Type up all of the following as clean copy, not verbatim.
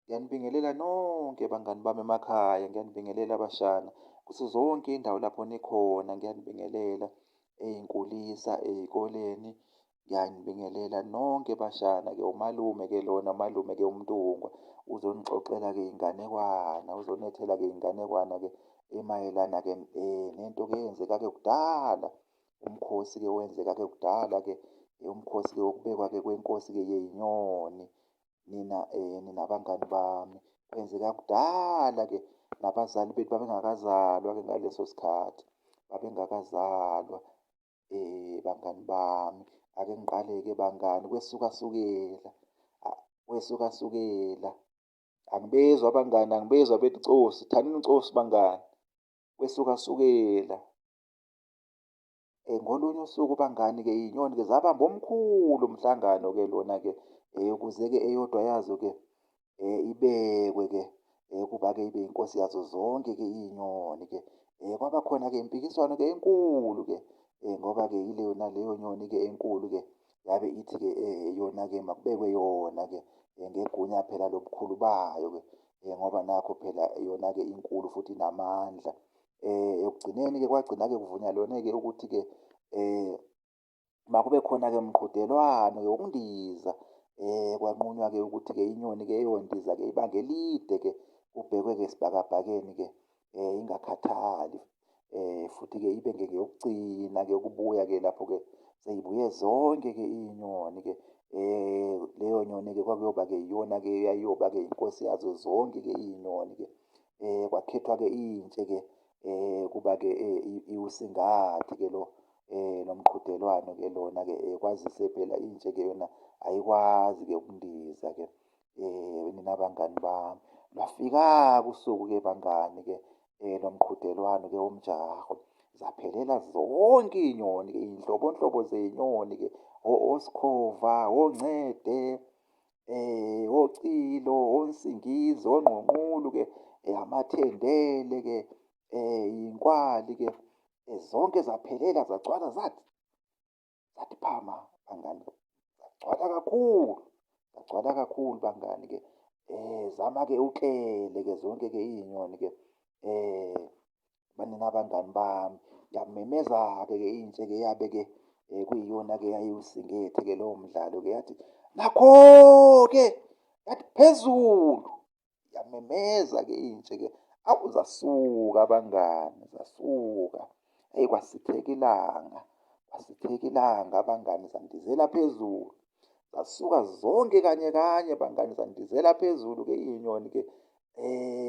Ngiyanibingelela nonke bangani bami emakhaya, ngiyanibingelela bashana kuzo zonke iy'ndawo lapho nikhona, ngiyanibingelela ey'nkulisa, ey'koleni. Ngiyanibingelela nonke bashana-ke, umalume-ke lona, umalume-ke uMntungwa uzonixoxela-ke inganekwana, uzonilethela-ke inganekwana-ke emayelana-ke nento-ke eyenzeka-ke kudala. Umkhosi-ke owenzeka-ke kudala-ke, umkhosi-ke wokubekwa-ke kwenkosi-ke yey'nyoni. Nina nina bangani bami, kwenzeka kudala-ke nabazali bethu babengakazalwa-ke ngaleso sikhathi, babengakazalwa bangani bami. Ake ngiqale-ke bangani, kwesukasukela, kwesukasukela. Angibezwa abangani, angibezwa bethi cosi, thanini cosi bangani, kwesukasukela. Ngolunye usuku bangani-ke iy'nyoni-ke zabamba omkhulu umhlangano-ke lona-ke ukuze-ke eyodwa yazo-ke ibekwe-ke ukuba-ke ibe inkosi yazo zonke-ke iy'nyoni-ke. Kwaba khona-ke impikiswano-ke enkulu-ke ngoba-ke yileyo naleyo nyoni-ke enkulu-ke yabe ithi-ke yona-ke makubekwe yona-ke ngegunya phela lobukhulu bayo-ke ngoba nakhu phela yona-ke inkulu futhi inamandla. Ekugcineni-ke kwagcina-ke kuvunyelwene-ke ukuthi-ke makube khona-ke umqhudelwano wokundiza. Kwanqunywa-ke ukuthi-ke inyoni-ke eyondiza-ke ibanga elide-ke kubhekwe-ke esibhakabhakeni-ke ingakhathali futhi-ke ibe ngeyokugcina-ke ukubuya-ke lapho-ke sey'buye zonke-ke iy'nyoni-ke. Leyo nyoni-ke kwakuyoba-ke iyona-ke eyayiyoba-ke inkosi yazo zonke-ke iy'nyoni-ke. Kwakhethwa-ke intshe-ke ukuba-ke iwusingathe-ke lo lo mqhudelwano-ke lona-ke kwazise phela intshe-ke yona ayikwazi-ke ukundiza-ke nina bangani bami. Lwafika-ke usuku-ke bangani-ke lomqhudelwano-ke womjaho, zaphelela zonke iy'nyoni-ke, iy'nhlobonhlobo zey'nyoni-ke, osikhova, oncede, ocilo, onsingizi, ongqongqulu-ke, amathendele-ke, iy'nkwali-ke, zonke zaphelela zagcwala zathi, zathi phama bangani, zagcwala kakhulu, zagcwala kakhulu bangani-ke. Zama-ke uklele-ke zonke-ke iy'nyoni-ke banina abangani bami. Yamemeza-ke ke intshe-ke yabe-ke kuyiyona-ke eyayiwusingethe-ke lowo mdlalo-ke yathi, nakho-ke, yathi phezulu. Yamemeza-ke intshe-ke, awu zasuka abangani, zasuka. Eyi kwasitheka ilanga, kwasitheka ilanga abangani, zandizela phezulu. Zasuka zonke kanye kanye bangani, zandizela phezulu-ke iy'nyoni-ke.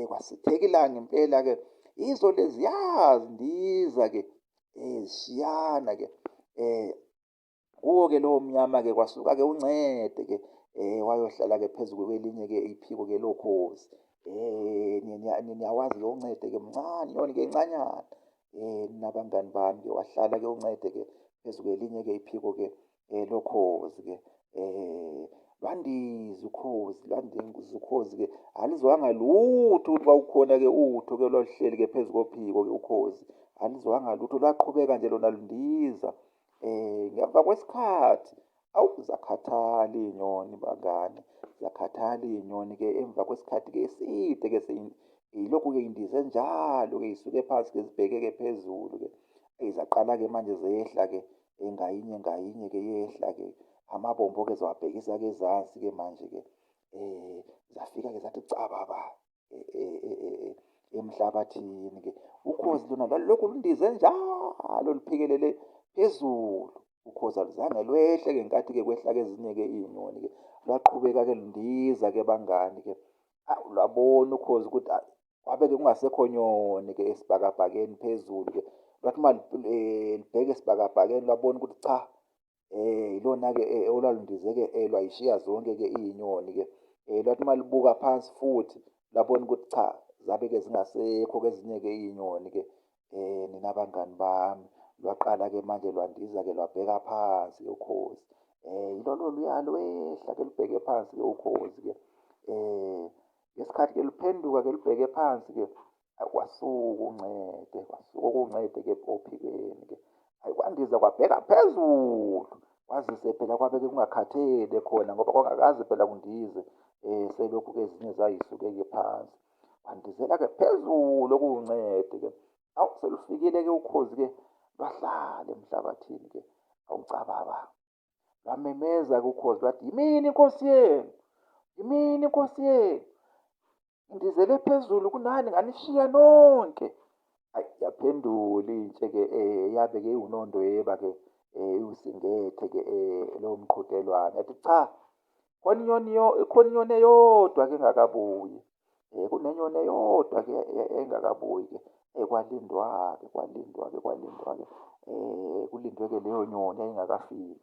Kwasitheka ilanga impela-ke, yizo leziya zindiza-ke zishiyana-ke. Kuwo-ke lowo mnyama-ke kwasuka-ke uNcede-ke wayohlala-ke phezu kwelinye-ke iphiko-ke lokhozi. Niyawazi-ke uNcede-ke mncane, inyoni-ke encanyana. Nina bangani bami-ke wahlala-ke uNcede-ke phezu kwelinye-ke iphiko-ke lokhozi-ke. Lwandiza ukhozi, lwandiza ukhozi-ke alizwanga lutho ukuthi kwakukhona-ke utho-ke olwaluhleli-ke phezu kophiko-ke ukhozi. Alizwanga lutho, lwaqhubeka nje lona lundiza. Ngemva kwesikhathi, awu zakhathala iy'nyoni bangani, zakhathala iy'nyoni-ke emva kwesikhathi-ke eside-ke yilokhu-ke indize njalo-ke isuke phansi-ke zibheke-ke phezulu-ke. Eyi zaqala-ke manje zehla-ke ngayinye ngayinye-ke yehla-ke, amabombo-ke ziwabhekisa-ke ezansi-ke manje-ke. Zafika-ke zathi cababa emhlabathini-ke. Ukhozi lona lwalulokhu lundize njalo luphikelele phezulu. Ukhozi aluzange lwehle ngenkathi-ke kwehla-ke ezinye-ke iy'nyoni-ke. Lwaqhubeka-ke lundiza-ke bangani-ke. Awu lwabona ukhozi ukuthi kwabe-ke kungasekho nyoni-ke esibhakabhakeni phezulu-ke. Lwathi uma libheka esibhakabhakeni lwabona ukuthi cha, ilona-ke olwalundize-ke lwayishiya zonke-ke iy'nyoni-ke. Lwathi uma lubuka phansi futhi labona ukuthi cha, zabe-ke zingasekho-ke ezinye-ke iy'nyoni-ke. Nina bangani bami, lwaqala-ke manje lwandiza-ke lwabheka phansi ukhozi. Yilolo luya lwehla-ke lubheke phansi-ke ukhozi-ke. Ngesikhathi-ke luphenduka-ke lubheke phansi-ke, kwasuka uNcede, kwasuka uNcede-ke ophikweni-ke. Hhayi kwandiza kwabheka phezulu, kwazise phela kwabe kungakhathele khona ngoba kwakungakaze phela kundize. Selokhu-ke ezinye zayisuke-ke phansi. Wandizela-ke phezulu okuwuncede-ke. Awu selufikile-ke ukhozi-ke lwahlala emhlabathini-ke. Awucababa. Lwamemeza-ke ukhozi lwathi, yimina inkosi yenu, yimina inkosi yenu. Ngindizele phezulu kunani nganishiya nonke. Ayi yaphendula intshe-ke um yabe-ke iwunondweba-ke um iwusingethe-ke um lowo mqhudelwano. Yathi cha, khona inyoni khona inyoni eyodwa-ke engakabuyi. Um kunenyoni eyodwa-ke engakabuyi-ke. Um kwalindwa-ke, kwalindwa-ke, kwalindwa-ke um kulindwe-ke leyo nyoni yayingakafiki.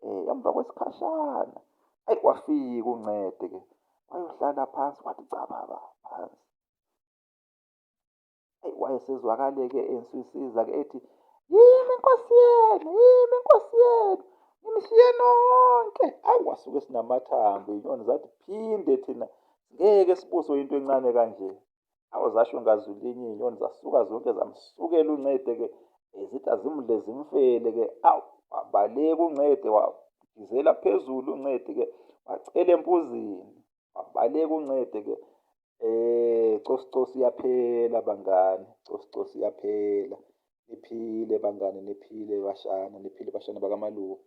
Um emva kwesikhashana, ayi wafika uNcede-ke. Wayohlala phansi wathi cababa phansi. Eyi wayesezwakale-ke enswisiza-ke ethi, yimi inkosi yenu, yimi inkosi yenu, nginishiye nonke. Awu wasuke sinamathambo iy'nyoni zathi phinde thina ngeke sibuswe into encane kanje. Awu zasho ngazwi linye iy'nyoni zasuka zonke zamsukela uNcede-ke zithi azimdle zimfele-ke. Awu wabaleka uNcede wagizela phezulu uNcede-ke wacela empuzini wabaleka uNcede-ke. Cosi cosi iyaphela bangani, cosi cosi iyaphela. Niphile bangani, niphile bashana, niphile bashana bakamalume.